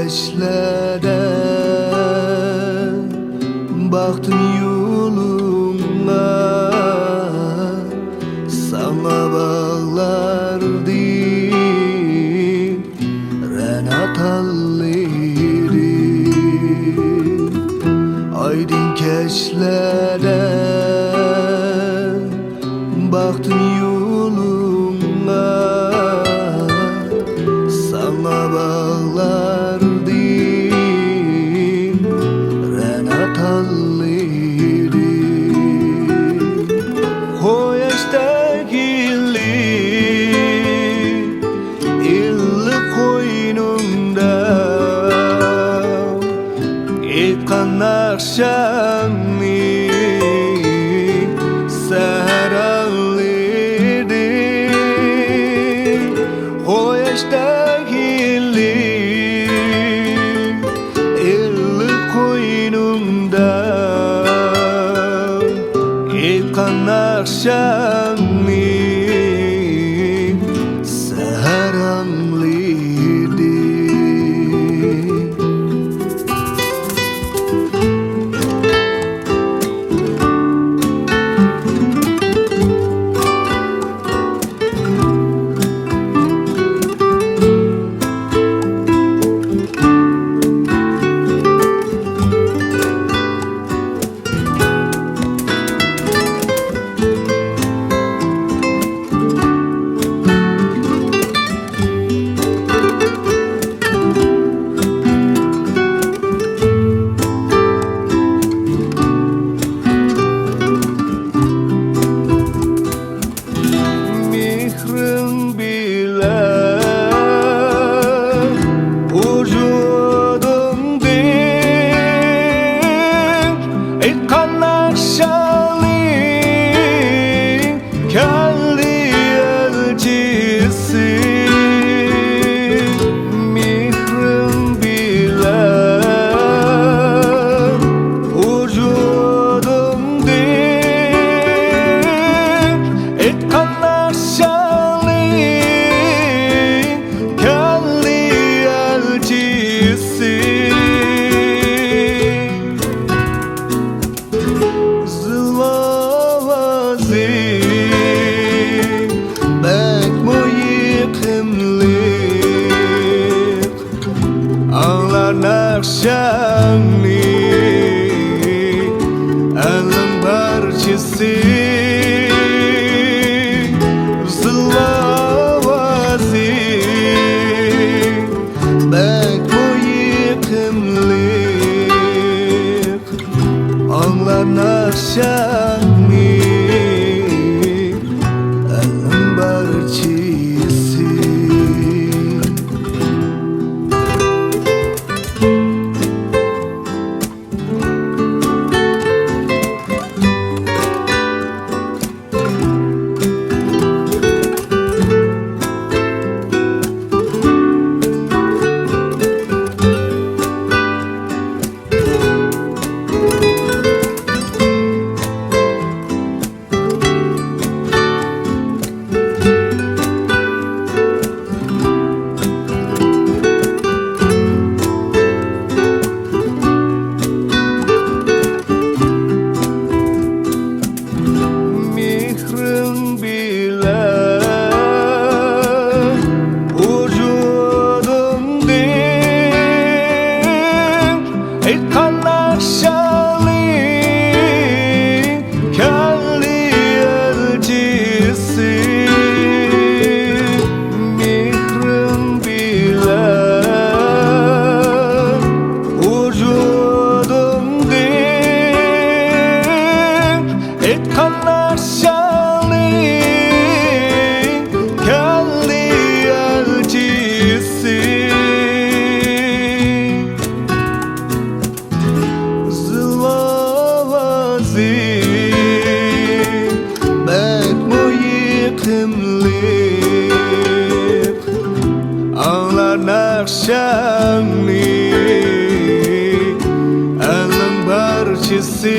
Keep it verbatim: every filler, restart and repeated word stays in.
كەچلەردە باقتىم يولۇڭغا، ساڭا باغلاردىم رەنا تاللىرى. ئايدىڭ كەچلەردە باقتىم يولۇڭغا، ساڭا باغلاردىم رەنا تاللىرى. قۇياشتەك ئىللىق، ئىللىق قوينۇڭدا، ئېيتقان ناخشاڭنى سەھەر ئاڭلىدىم. قۇياشتەك ئىللىق، ئىللىق قوينۇڭدا، ئېيتقان ناخشاڭنى سەھەر ئاڭلىدىم. مېھرىڭ بىلەن ۋۇجۇدۇمدىن ئېيتقان ناخشاڭنى كەلدى ئەلچىسى. مېھرىڭ بىلەن ۋۇجۇدۇمدىن ئېيتقان ناخشاڭنى كەلدى ئەلچىسى. زىلۋا ئاۋازى بەكمۇ يېقىملىق، ئاڭلار ناخشاڭنى ئەلنىڭ بارچىسى. زىلۋا ئاۋازى بەكمۇ يېقىملىق، ئاڭلار ناخشاڭنى ئەلنىڭ بارچىسى. مېھرىڭ بىلەن ۋۇجۇدۇمدىن ئېيتقان ناخشاڭنى كەلدى ئەلچىسى. مېھرىڭ بىلەن ۋۇجۇدۇمدىن ئېيتقان ناخشاڭنى كەلدى ئەلچىسى. زىلۋا ئاۋازى بەكمۇ يېقىملىق، ئاڭلار ناخشاڭنى ئەلنىڭ بارچىسى.